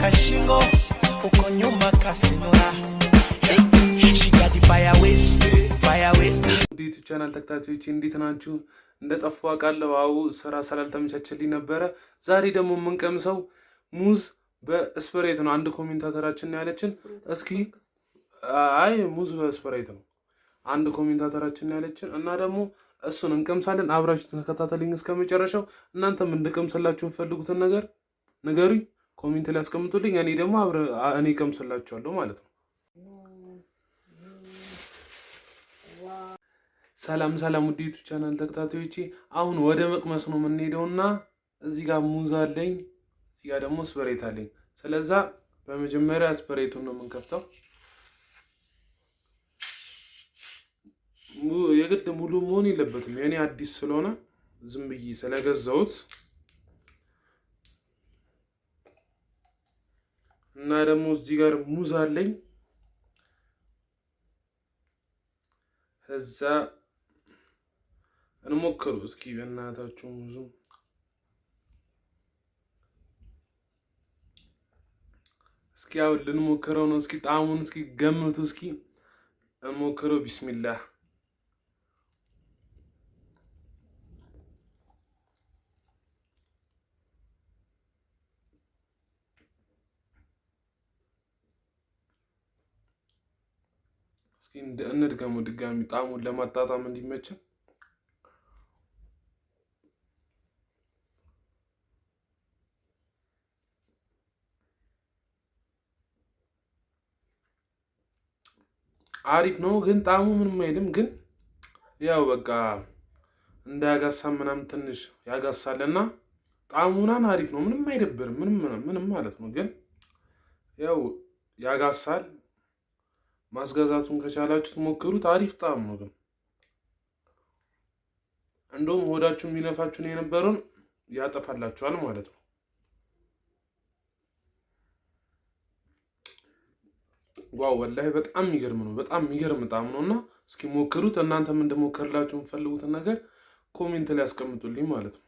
Kashingo uko nyuma kasinura. Hey, she got the fire waist, fire waist. YouTube channel ተከታታዮች እንዴት ናችሁ? እንደጠፋሁ አውቃለሁ። አዎ፣ ስራ ስላልተመቻቸልኝ ነበረ። ዛሬ ደግሞ የምንቀምሰው ሙዝ በ Sprite ነው። አንድ commentator ኣችን ነው ያለችን። እስኪ አይ፣ ሙዝ በ Sprite ነው አንድ commentator ኣችን ነው ያለችን እና ደግሞ እሱን እንቀምሳለን። አብራችሁ ተከታተልኝ እስከ መጨረሻው። እናንተም እንድቀምስላችሁ የምፈልጉትን ነገር ንገሩኝ፣ comment ላይ አስቀምጡልኝ። እኔ ደግሞ እኔ እቀምስላችኋለሁ ማለት ነው። ሰላም ሰላም፣ ውድ YouTube channel ተከታታዮቼ፣ አሁን ወደ መቅመስ ነው የምንሄደውና እዚህ ጋር ሙዝ አለኝ፣ እዚህ ጋር ደግሞ Sprite አለኝ። ስለዛ በመጀመሪያ Sprite ኡን ነው የምንከፍተው። የግድ ሙሉ መሆን የለበትም። የኔ አዲስ ስለሆነ ዝም ብዬ ስለገዛሁት እና ደግሞ እዚህ ጋር ሙዝ አለኝ። እዛ እንሞክሩ እስኪ በእናታችሁ ሙዙ። እስኪ አሁን ልንሞክረው ነው። እስኪ ጣዕሙን እስኪ ገምቱ። እስኪ እንሞክረው። ቢስሚላህ። እስኪ እንድገሙ ድጋሚ ጣዕሙን ለማጣጣም እንዲመችን። አሪፍ ነው ግን ጣዕሙ ምንም አይልም። ግን ያው በቃ እንዳያጋሳ ምናምን ትንሽ ያጋሳልና ጣዕሙ ምናምን አሪፍ ነው። ምንም አይደብርም። ምንም ምንም ማለት ነው። ግን ያው ያጋሳል። ማስገዛቱን ከቻላችሁ ትሞክሩት። አሪፍ ጣዕም ነው። ግን እንደውም ሆዳችሁ የሚነፋችሁን የነበረውን ያጠፋላችኋል ማለት ነው። Wow፣ ወላሂ በጣም የሚገርም ነው። በጣም የሚገርም ጣዕም ነው እና እስኪ ሞክሩት። እናንተም እንደሞከርላችሁ የምትፈልጉትን ነገር comment ላይ ያስቀምጡልኝ ማለት ነው።